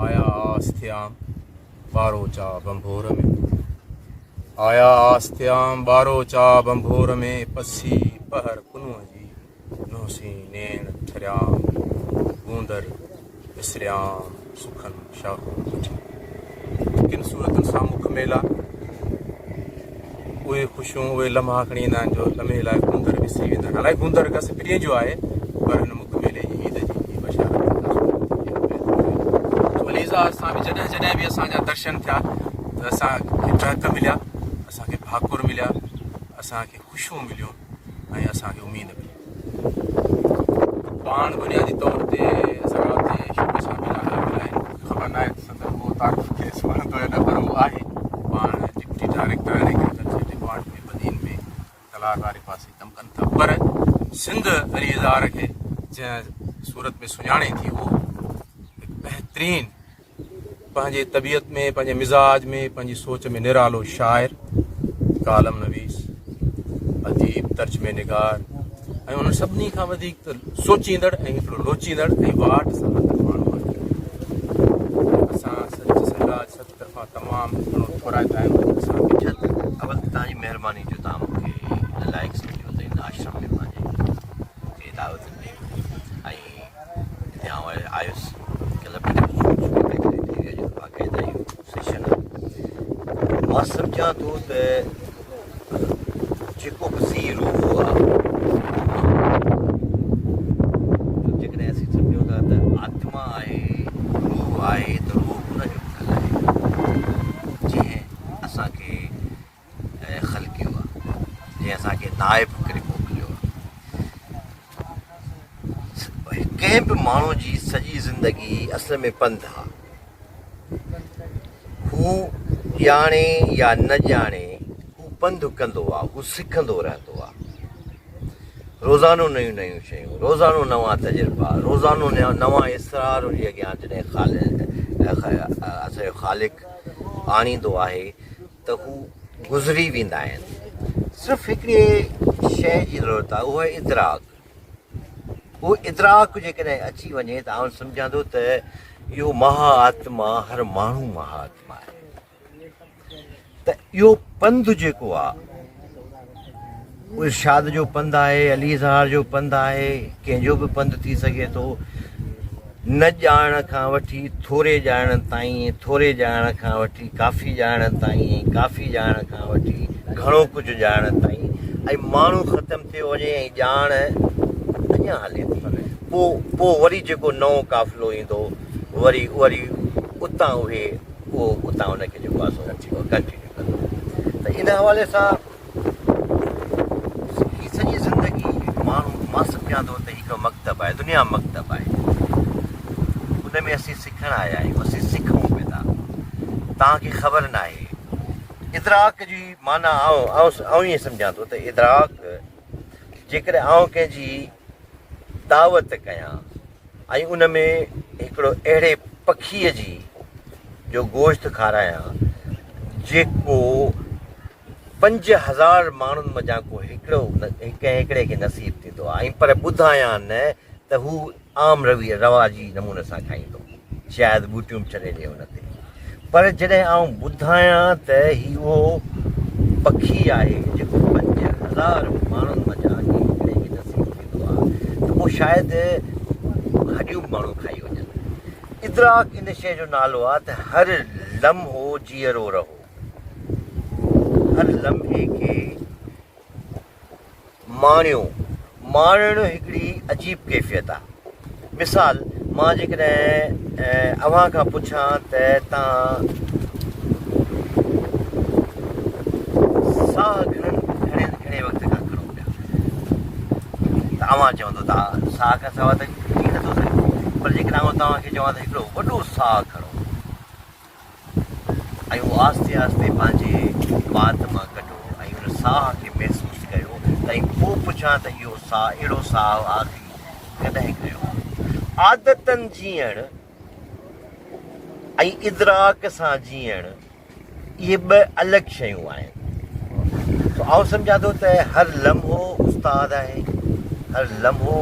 آيا آس ٿيام ٻاروچا ڀنڀور ۾. آيا آس ٿيام ٻاروچا ڀنڀور ۾، پسي پهر پنهونء جي نوسين نيڻ ٺريام، گوندر وسريام سکن شاخون وٺي. ڪن صورتن سان مک ميلا اهي خوشيون اهي لمحا کڻي ايندا آهن جو لمحي لاء گوندر وسري ويندا آهن. حالانڪه گوندر گس پرينء جو آهي پر هن مک ميلي جي عيد جي هي بشارت علي زار سان به جڏهن جڏهن به اسان جا درشن ٿيا ته اسان کي ٽهڪ مليا، اسان کي ڀاڪر مليا، اسان کي خوشيون مليون ۽ اسان کي اميد ملي. پاڻ بنيادي طور تي زراعت جي شعبي سان به لاڳاپيل آهن. مون کي خبر ناهي ته سندن اهو تعارف کيس وڻندو يا نه پر هو آهي. پاڻ ڊپٽي ڊائريڪٽر آهن ايگريڪلچر ڊپارٽمينٽ بدين ۾ تلار واري پاسي ڪم ڪن ٿا پر سنڌ علي اظهار کي جنهن صورت ۾ سڃاڻي ٿي اهو هڪ بهترين پنهنجي طبيعت ۾ پنهنجي مزاج ۾ پنهنجي سوچ ۾ نرالو شاعر، ڪالم نويس، اديب، ترجمي نگار ۽ انهن سڀني کان وڌيڪ ته سوچيندڙ ۽ هڪڙو لوچيندڙ ۽ واٽ سان لڳل ماڻهو آهي. اسان سچ سنڌراج ست طرفان تمام گهڻو ٿورائتا آهيون ته اسان کي. اڇا اول ته توهان جي مهرباني جو توهان مون کي ان لائق سمجهيو ته ان آشرم ۾ پنهنجي مون کي دعوت ڏني ۽ هتي آئون آيس ڪلب ۾ ٿي ويو جو باقاعده اهو سيشن آهي مان سمجهان ٿو ته جيڪو به ذي روح آهي جيڪڏهن اسين سمجهون ٿا ته آتما آهي روح آهي ته روح ان جو ٺل آهي جنهن اسان کي خلقيو آهي جنهن اسان کي نائب ڪري موڪليو آهي. ڪنهن به ماڻهو جي سڄي زندگي اصل ۾ پنڌ آهي. هو ڄاڻي يا نه ڄاڻي هو پنڌ ڪندو آهي، هو سکندو رهندو آهي. روزانو نيون نيون شيون، روزانو نوان تجربا، روزانو نوان اسرار ان جي اڳيان جڏهن اسان جو خالق آڻيندو آهي ته هو گذري ويندا آهن. صرف هڪڙي شيء جي ضرورت آهي اهو آهي ادراڪ. اهو ادراڪ جيڪڏهن اچي وڃي ته آئون سمجهان ٿو ته اهو مها آتما هر ماڻهو مها آتما آهي ته اهو پنڌ جيڪو آهي اهو ارشاد جو پنڌ آهي، علي اظهار جو پنڌ آهي، ڪنهن جو به پنڌ ٿي سگهي ٿو. نه ڄاڻڻ کان وٺي ٿوري ڄاڻڻ تائين، ٿوري ڄاڻڻ کان وٺي ڪافي ڄاڻڻ تائين، ڪافي ڄاڻڻ کان وٺي گهڻو ڪجهه ڄاڻڻ تائين ۽ ماڻهو ختم ٿيو وڃي ۽ ڄاڻ اڃا هلي ٿي. پوء پوء وري جيڪو نئون قافلو ايندو وري وري اتان اهي اهو اتان ان کي جيڪو آهي سو ڪنٽينيو ڪندو ته ان حوالي سان هي سڄي زندگي ماڻهو مان سمجهان ٿو ته هي هڪڙو مڪتب آهي دنيا مڪتب آهي ان ۾ اسين سکڻ آيا آهيون اسين سکون پيا ٿا توهان کي خبر نه آهي ادراڪ جي معنيٰ آئون آئون ائين سمجهان ٿو ته ادراڪ جيڪڏهن آئون ڪنهن جي دعوت ڪيان ۽ ان ۾ هڪڙو اهڙي پکيء جي جو گوشت کارايان جيڪو 5000 ماڻهن منجهان ڪو هڪڙو ڪنهن هڪڙي کي نصيب ٿيندو آهي ۽ پر ٻڌايان نه ته هو عام روي رواجي نموني سان کائيندو شايد ٻوٽيون به ڇڏي ڏي ان تي پر جڏهن آئون ٻڌايان ته هي اهو پکي آهي جيڪو 5000 ماڻهن منجهان ڪنهن هڪڙي کي نصيب ٿيندو آهي ته پوء شايد هڏيون به ماڻهو کائي وڃن. ادراڪ ان شيء جو نالو آهي ته هر لمحو جيئرو رهو. هر لمحي کي ماڻيو. ماڻڻ هڪڙي عجيب ڪيفيت آ. مثال مان جيڪڏهن اوهان کان پڇان ته توهان ساهه گهڻن گهڻي گهڻي وقت کان کڻو پيا ته اوهان چوندو ته ساهه کان سواء ته جي نٿو سگهجي پر جيڪڏهن آئون توهان کي چوان ته هڪڙو وڏو ساهه کڻو ۽ اهو آهستي آهستي پنهنجي وات مان ڪڍو ۽ ان ساهه کي محسوس ڪيو ته ۽ پوء پڇان ته اهو ساهه اهڙو ساهه آخري ڪڏهن کنيو هو؟ عادتن جيئڻ ۽ ادراڪ سان جيئڻ اهي ٻه الڳ شيون آهن. سو آئون سمجهان ٿو ته هر لمحو استاد آهي، هر لمحو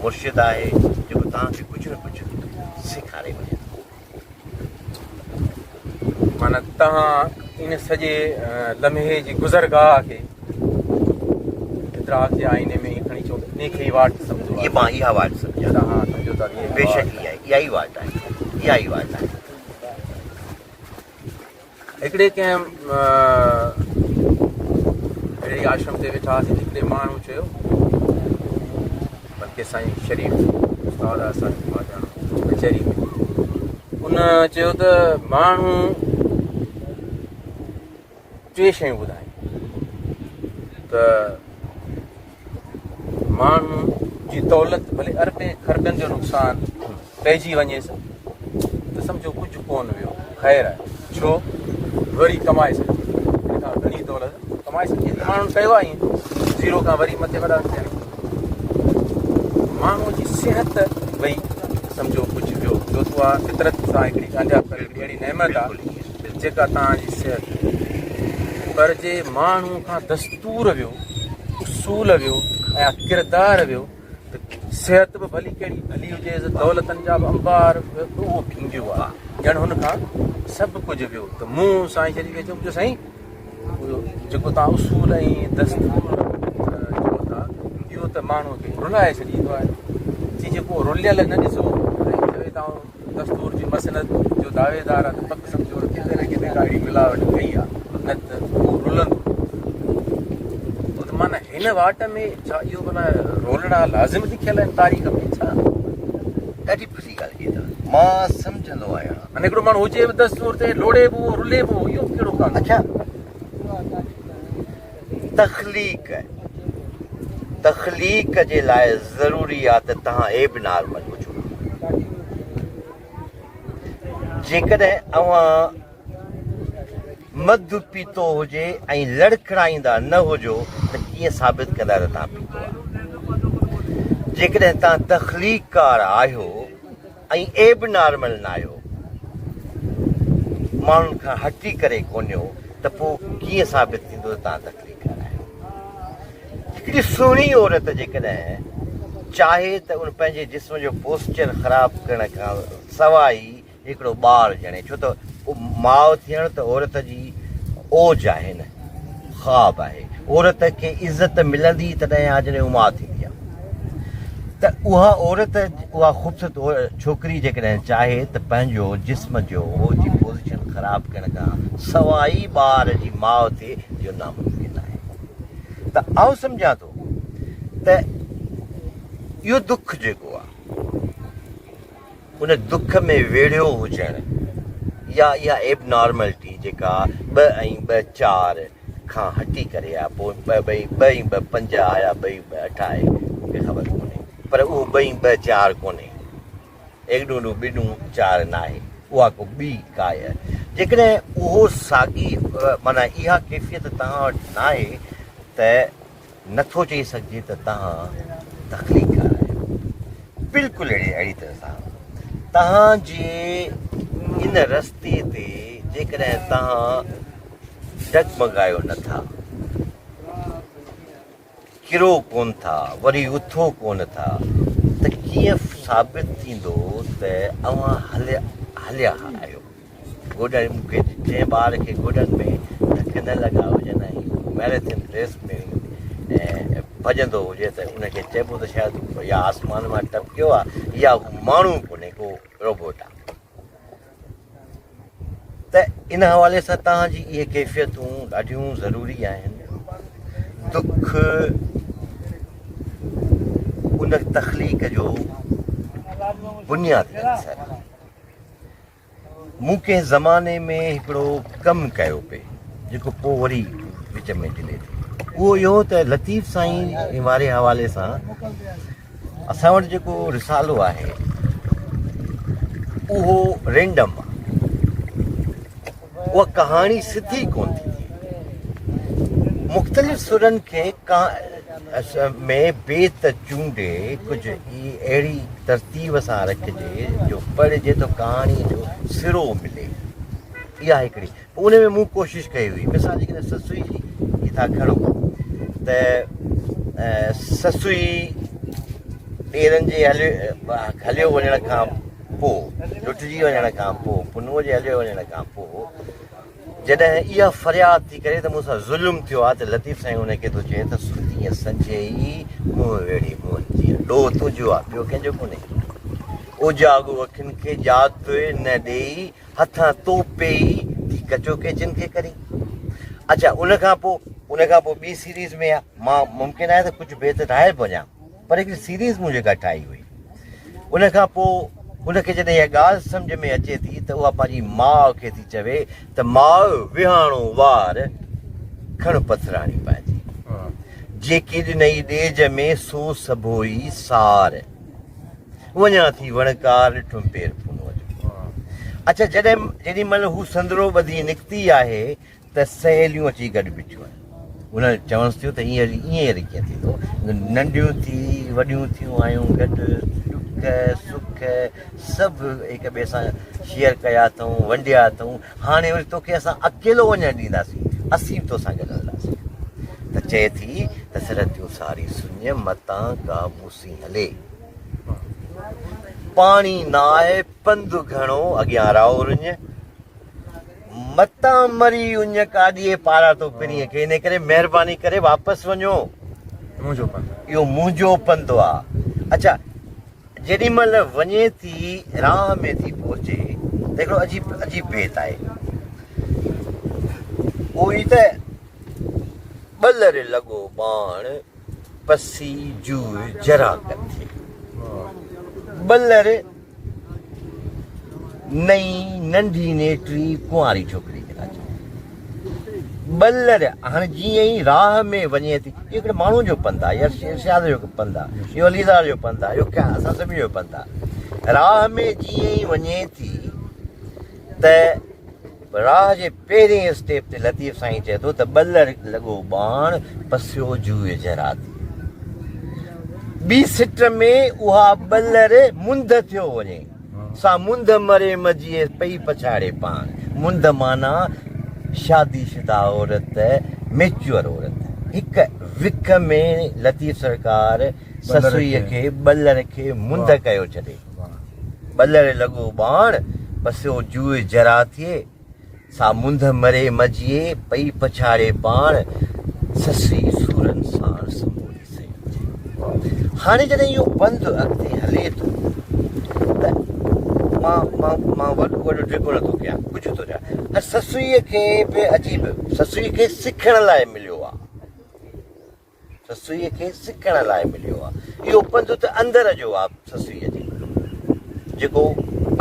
مرشد آهي جيڪو توهان کي ڪجهه نه ڪجهه سيکاري وڃي ٿو. معنيٰ توهان ان سڄي لمحي جي گذرگاهه کي ادراڪ جي آئيني ۾ ائين کڻي چئو ته انهي کي ئي واٽ سمجهو آهي. مان اها واٽ سمجهان ٿو. توهان سمجهو ٿا ته بيشڪ اها ئي واٽ آهي. اها ئي واٽ آهي. هڪڙي ڪنهن اهڙي آشرم تي ويٺا هئاسين ته هڪڙي ماڻهو چيو بلڪه سائين شريف استاد آهي اسان جو ماڄاڻو ڪچهري ۾ ان چيو ته ماڻهو ٽي شيون ٻڌايون ته ماڻهو جي دولت ڀلي اربين کربين جو نقصان پئجي وڃيس ته سمجهو ڪجهه ڪونه ويو خير آهي ڇو وري ڪمائي سگهجي ٿي ان کان گهڻي دولت ڪمائي سگهجي ٿي ماڻهن ڪيو آهي ائين زيرو کان وري مٿي وڏا ٿيا ماڻهو جي صحت وئي سمجهو ڪجهه ويو ڇو ته اها فطرت سان هڪڙي ڳانڍيا ڪري هڪڙي اهڙي نعمت آهي جيڪا توهان جي صحت پر جي ماڻهو کان دستور ويو اصول ويو ۽ ڪردار ويو ته صحت به ڀلي ڪهڙي ڀلي هجيس، دولتن جا به انبار به اهو ڀينگيو آ، ڄڻ هن کان سڀ ڪجهه ويو ته مون سائين شريف کي چيو جو سائين اهو جيڪو توهان اصول ۽ دستور چئو ٿا اهو ته ماڻهوء کي رلائي ڇڏيندو آهي، چي جيڪو رليل نه ڏسو ۽ چوي ته آئون دستور جي مسند جو دعويدار آهيان ته پڪ سمجهو ته ڪٿي نه ڪٿي ڪا اهڙي ملاوٽ ڪئي آ نه ته اهو رلندو ته معنيٰ هن واٽ ۾ ڇا اهو معنيٰ رولڙا لازم لکيل آهن تاريخ ۾ ڇا؟ ڏاڍي ڀلي ڳالهه ڪئي اٿو. مان سمجهندو آهيان. معنيٰ هڪڙو ماڻهو هجي به دستور تي، لوڙي به اهو، رلي به اهو، اهو ڪهڙو قانون؟ اڇا تخليق، تخليق جي لاء ضروري آهي ته توهان ايب نارمل هجو. جيڪڏهن اوهان مڌ پيتو هجي ۽ لڙکڙائيندا نه هجو ته ڪيئن ثابت ڪندا ته توهان پيتو آهي؟ جيڪڏهن توهان تخليقڪار آهيو ۽ ايب نارمل ناهيو، ماڻهن کان هٽي ڪري ڪونهيو ته پوء ڪيئن ثابت ٿيندو ته توهان تخليقڪار آهيو؟ هڪڙي سهڻي عورت جيڪڏهن چاهي ته ان پنهنجي جسم جو پوسچر خراب ڪرڻ کان سواء ئي هڪڙو ٻار ڄڻي ڇو ته ماء ٿيڻ ته عورت جي اوج آهي نه خواب آهي عورت کي عزت ملندي تڏهن آ جڏهن هو ماء ٿيندي آ ته اها عورت اها خوبصورت ڇوڪري جيڪڏهن چاهي ته پنهنجو جسم جو جي پوزيشن خراب ڪرڻ کان سواء ئي ٻار جي ماء ٿئي اهو ناممڪن آهي ته آئون سمجهان ٿو ته اهو دک جيڪو آ ان دک ۾ ويڙهيو هجڻ يا اها ايبنارملٽي جيڪا ٻه ۽ ٻه چار کان هٽي ڪري آ پوء ٻه ٻه ٻه ۽ ٻه پنج آ يا ٻه ۽ ٻه اٺ آهي مون کي خبر ڪونهي پر اهو ٻه ۽ ٻه چار ڪونهي ايڪ ڏون ٻه ڏون چار ناهي اها ڪو ٻي ڪا جيڪڏهن اهو ساڳي معنيٰ اها ڪيفيت توهان وٽ ناهي ته نه ٿو چئي سگهجي ته توهان تخليقڪار آهيو. بلڪل اهڙي اهڙي طرح سان توهان جي ان رستي تي جيڪڏهن توهان ڊگمگايو نه ٿا، ڪرو ڪونه ٿا، وري اٿو ڪونه ٿا ته ڪيئن ثابت ٿيندو ته اوهان هليا آهيو. گوڏن مون کي جنهن ٻار کي گوڏن ۾ ڌڪ نه لڳا هجن ۽ هو ميراٿن ريس ۾ ڀڄندو هجي ته ان کي چئبو ته شايد يا آسمان مان ٽپڪيو آ يا هو ماڻهو ڪونهي ڪو روبوٽ آ ته ان حوالي سان توهان جي اهي ڪيفيتون ڏاڍيون ضروري آهن دک ان تخليق جو بنيادي عنصر آهي مون ڪنهن زماني ۾ هڪڙو ڪم ڪيو پئي جيڪو پوء وري وچ ۾ ڊلي ٿي اهو اهو ته لطيف سائين واري حوالي سان اسان وٽ جيڪو رسالو آهي اهو رينڊم آهي اها ڪهاڻي سڌي ڪونه ٿي ٿئي. مختلف سرن کي ۾ بيت چونڊي ڪجهه اهڙي ترتيب سان رکجي جو پڙهجي ته ڪهاڻي جو سرو ملي. اها هڪڙي پوء ان ۾ مون ڪوشش ڪئي هئي. مثال جيڪڏهن سسئي جي ٿا کڻو ته سسئي ڏيرن جي هليو وڃڻ کان پوء لٽجي وڃڻ کان پوء پنهونء جي هليو وڃڻ کان پوء جڏهن اها فرياد ٿي ڪري ته مون سان ظلم ٿيو آهي ته لطيف سائين ان کي ٿو چئي ته ستيء سنجهي منهن ويڙهي منهن جيئن ڏوهه تنهنجو آهي ٻيو ڪنهن جو ڪونهي. اوجاڳو اکين کي ڄاتوء نه ڏيئي هٿان تو پيئي ٿي ڪچو ڪيچن کي ڪرين. اڇا ان کان پوء ان کان پوء ٻي سيريز ۾ مان ممڪن آهي ته ڪجهه بيت ٺاهي به وڃان پر هڪڙي سيريز مون جيڪا ٺاهي هئي ان کان پوء ان کي جڏهن اها ڳالهه سمجهه ۾ اچي ٿي ته اها پنهنجي ماء کي ٿي چوي ته ماء وهاڻو وار کڻ پٿراڻي پنهنجي جيڪي ڏنئي ڏيج ۾ سو سڀوئي سار وڃان ٿي وڻڪار ڏٺم پير پنهونء جو. اڇا جڏهن جيڏي مهل هو سندرو ٻڌي نڪتي آهي ته سهيليون اچي گڏ بيٺيون آهن. انهن چونس ٿيون ته ائين ائين وري ڪيئن ٿيندو؟ ننڍيون ٿي وڏيون ٿيون آهيون گڏ ڏک سک سڀ هڪ ٻئي سان شيئر ڪيا اٿئون ونڊيا اٿئون هاڻي وري توکي اسان اڪيلو وڃڻ ڏينداسين اسين به توسان گڏ هلنداسين ته چئي ٿي ته سرتيون ساري سڃ متان ڪا مون سين هلي. پاڻي ناهه پنڌ گهڻو اڳيان رائو رڃ، متان مري اڃ ڪاڏيء پاراتو پرينء کي، انهيء ڪري مهرباني ڪري واپس وڃو. منهنجو پنڌ. اهو منهنجو پنڌ آ. اڇا جيڏي مهل وڃي ٿي راهه ۾ ٿي پهچي ته هڪڙو عجيب عجيب بيت آهي. اهو هي ته ٻلر لڳو ٻاڻ. پسي جوء جرا ڪٿي. ٻلر نئين ننڍي نيٽري ڪنواري ڇوڪري کي ٿا چون. ٻلر هاڻي جيئن ئي راهه ۾ وڃي ٿي، اهو هڪڙي ماڻهوء جو پنڌ آهي يا شيرشاد جو پنڌ آهي، اهو عليزار جو پنڌ آهي، اهو اسان سڀني جو پنڌ آهي. راهه ۾ جيئن ئي وڃي ٿي ته راهه جي پهرين اسٽيپ تي لطيف سائين چئي ٿو ته ٻلر لڳو ٻاڻ، پسيو جوء جهراتي. ٻي سٽ ۾ اها ٻلر منڌ ٿيو وڃي، سا منڌ مري مجيئي پئي پڇاڙي پاڻ. منڌ معنيٰ شادي شده عورت، ميچوئر عورت. هڪ وک ۾ لطيف سرڪار سسئيء کي ٻلر کي منڌ ڪيو ڇڏي. ٻلر لڳو ٻاڻ، پسيو جوء جرا ٿئي، سا منڌ مري مجيئي، پئي پڇاڙي پاڻ، سسئي سورن ساڻ سموري سئي ٿئي. هاڻي جڏهن اهو پنڌ اڳتي هلي ٿو ته مان مان مان وڏو وڏو ڊگهو نٿو ڪيان، ڪجهه ٿو چوان. سسئيء کي به عجيب سسئيء کي سکڻ لاء مليو آهي. سسئيء کي سکڻ لاء مليو آ. اهو پنڌ ته اندر جو آ سسئيء جي، جيڪو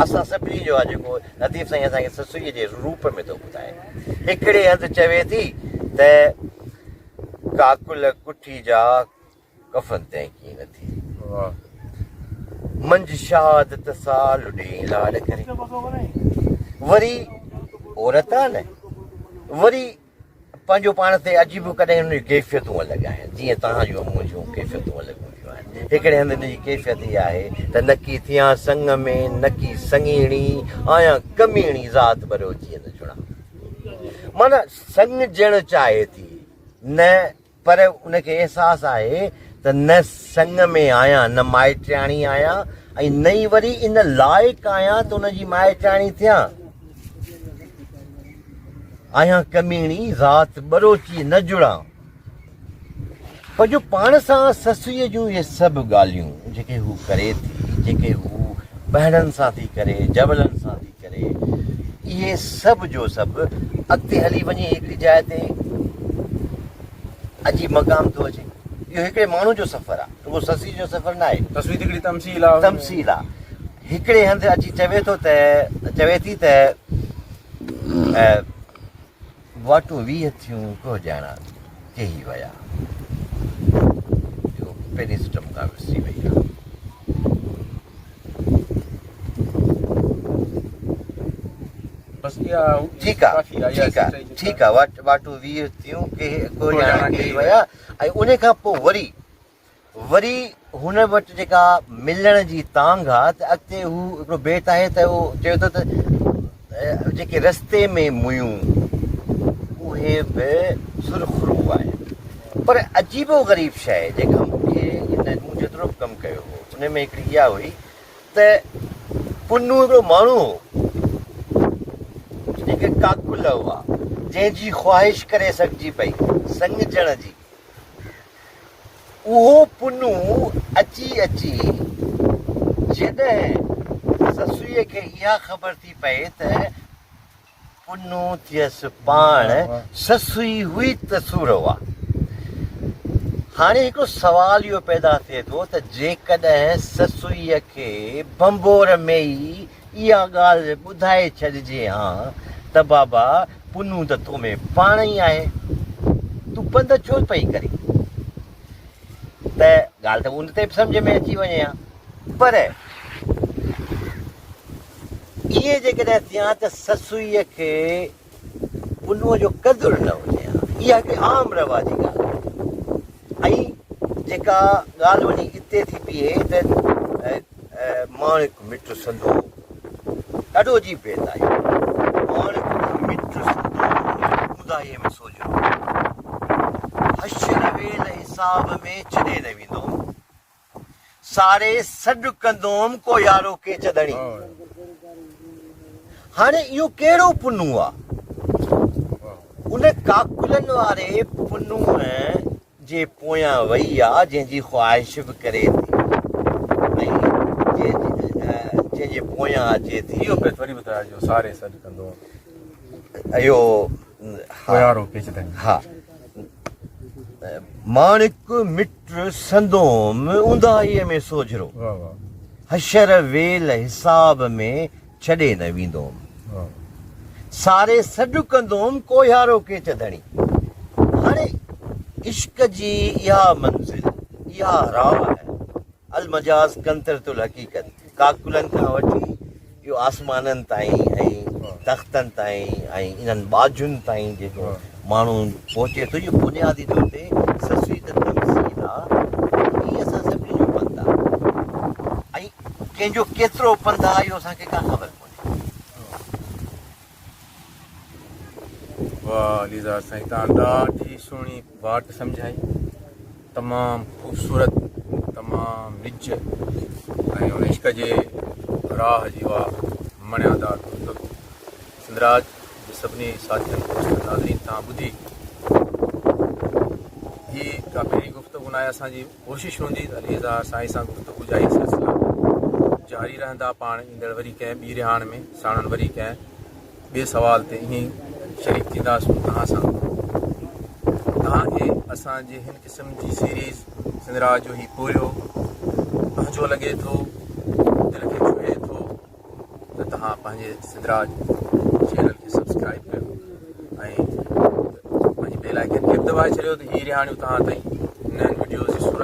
اسان سڀني جو آ، جيڪو لطيف سائين اسان کي سسئيء جي روپ ۾ ٿو ٻڌائي. هڪڙي هنڌ چوي ٿي ته ڪاڪل ڪٺي جا ڪفن تنهن ڪين نه ٿي. منجهه شهادت سا لڏي ۽ لاڏ ڪري. وري عورت آ نه، وري پنهنجو پاڻ تي عجيب ڪڏهن هن جون ڪيفيتون الڳ آهن جيئن توهان جون ۽ منهنجون ڪيفيتون الڳ هونديون آهن. هڪڙي هنڌ هن جي ڪيفيت اها آهي ته نڪي ٿيان سڱ ۾ نڪي سڱيڻي آهيان ڪميڻي ذات ٻروچيء نه چڻان. معنيٰ سڱجڻ چاهي ٿي نه پر ان کي احساس آهي ته نه سڱ ۾ آهيان، نه مائٽياڻي آهيان ۽ نه ئي وري ان لائق آهيان ته ان جي مائٽياڻي ٿيان. آهيان ڪميڻي، ذات ٻروچي نه جڙان. پنهنجو پاڻ سان سسئيء جون اهي سڀ ڳالهيون جيڪي هو ڪري ٿي، جيڪي هو پهڙن سان ٿي ڪري، جبلن سان ٿي ڪري، اهي سڀ جو سڀ اڳتي هلي وڃي هڪڙي جاء تي عجيب مقام ٿو اچي. اهو هڪڙي ماڻهو جو سفر آهي، رڳو سسئي جو سفر نه آهي. سسئي ته هڪڙي تمثيل آهي. تمثيل آهي. هڪڙي هنڌ اچي چوي ٿو ته، چوي ٿي ته. واٽون 20 ٿيون ڪوهه ڄاڻان ڪيهي ويا. اهو پهرين سٽ مون کان وسري وئي آهي. بس اها ٺيڪ آ ٺيڪ آ ٺيڪ آ واٽون 20 ٿيون ڪوهه ڄاڻان ڪيهي ويا ۽ ان کان پوء وري وري هن وٽ جيڪا ملڻ جي تانگهه آ ته اڳتي هو هڪڙو بيت آهي ته هو چوي ٿو ته جيڪي رستي ۾ ميون اهي به سرخرو آهن پر عجيب و غريب شيء جيڪا مون کي ان مون جيترو به ڪم ڪيو هو ان ۾ هڪڙي اها هئي ته پنهون هڪڙو ماڻهو هو جيڪي ڪاڪل هئا، جنهن جي خواهش ڪري سگهجي پئي سڱجڻ جي. اهو پنهون اچي اچي جڏهن سسئيء کي اها خبر ٿي پئي ته پنهون ٿيس پاڻ، سسئي هئي ته سور هئا. هاڻي هڪڙو سوال اهو پيدا ٿئي ٿو ته جيڪڏهن سسئيء کي ڀنڀور ۾ ئي اها ڳالهه ٻڌائي ڇڏجي ها ته بابا پنهون ته تو ۾ پاڻ ئي آهي، تون پنڌ ڇو پئي ڪرين؟ ته ڳالهه ته ان تي به سمجهه ۾ اچي وڃي ها. پر ائين جيڪڏهن ٿئي ها ته سسئيء کي پنهونء جو قدر نه هجي ها. اها هڪ عام رواجي ڳالهه آهي ۽ جيڪا ڳالهه وڃي اتي ٿي بيهي ته ماڻڪ مٽ سندو ڏاڍو عجيب بيت آهي. ماڻڪ مٽ سندو اونداهيء ۾ سوجهرو، حشر ويل حساب ۾ ڇڏي نه ويندو. ساري سڏ ڪندوم ڪو يارو ڪيچ ڌڻي. هاڻي اهو ڪهڙو پنهون آ؟ ان ڪاڪلن واري پنهونء جي پويان وئي آ، جنهن جي خواهش به ڪري ٿي ۽ جنهن جي پويان اچي ٿي. اهو بيت وري ٻڌائجو، ساري سڏ ڪندوم. اهو ڪويارو ڪيچ ڌڻي. ها. ماڻڪ مٽ سندوم اونداهيء ۾ سوجهرو. حشر ويل حساب ۾ ڇڏي نه ويندوم. ساري سڏ ڪندوم ڪوهيارو ڪيچ ڌڻي. هاڻي عشق جي اها منزل، اها راهه المجاز قنطرة الحقيقت، ڪاڪلن کان وٺي اهو آسمانن تائين ۽ تختن تائين ۽ انهن ٻاجهن تائين جيڪو ماڻهو پهچي ٿو، اهو بنيادي طور تي سسئي ته تمثيل آ، هي اسان سڀني جو پنڌ آ ۽ ڪنهن جو ڪيترو پنڌ آ اهو اسان کي ڪا خبر ڪونهي. واھ علي زار سائين تان ڏاڍي سهڻي واٽ سمجهائي تمام خوبصورت تمام نج ۽ ان عشق جي راھ جي اها مڻيادار گفتگو سنڌراج جي سڀني ساٿين دوستن ناظرين تان ٻڌي هي ڪا پهرين گفتگو ناهي اسان جي ڪوشش هوندي ته علي اظهار سائين سان گفتگو جا هي سلسلا جاري رهندا پاڻ ايندڙ وري ڪنهن ٻي رهاڻ ۾ ساڻن وري ڪنهن ٻئي سوال تي ائين ئي شريڪ ٿينداسون توهان سان توهان کي اسان جي هن قسم جي سيريز سنڌراج جو هي پورهيو پنهنجو لڳي ٿو دل کي ڇهي ٿو ته توهان پنهنجي سنڌراج چينل کي سبسڪرائب ڪيو ۽ پنهنجي بيل آئيڪن کي به دٻائي ڇڏيو ته هي رهاڻيون توهان تائين نين وڊيوز جي.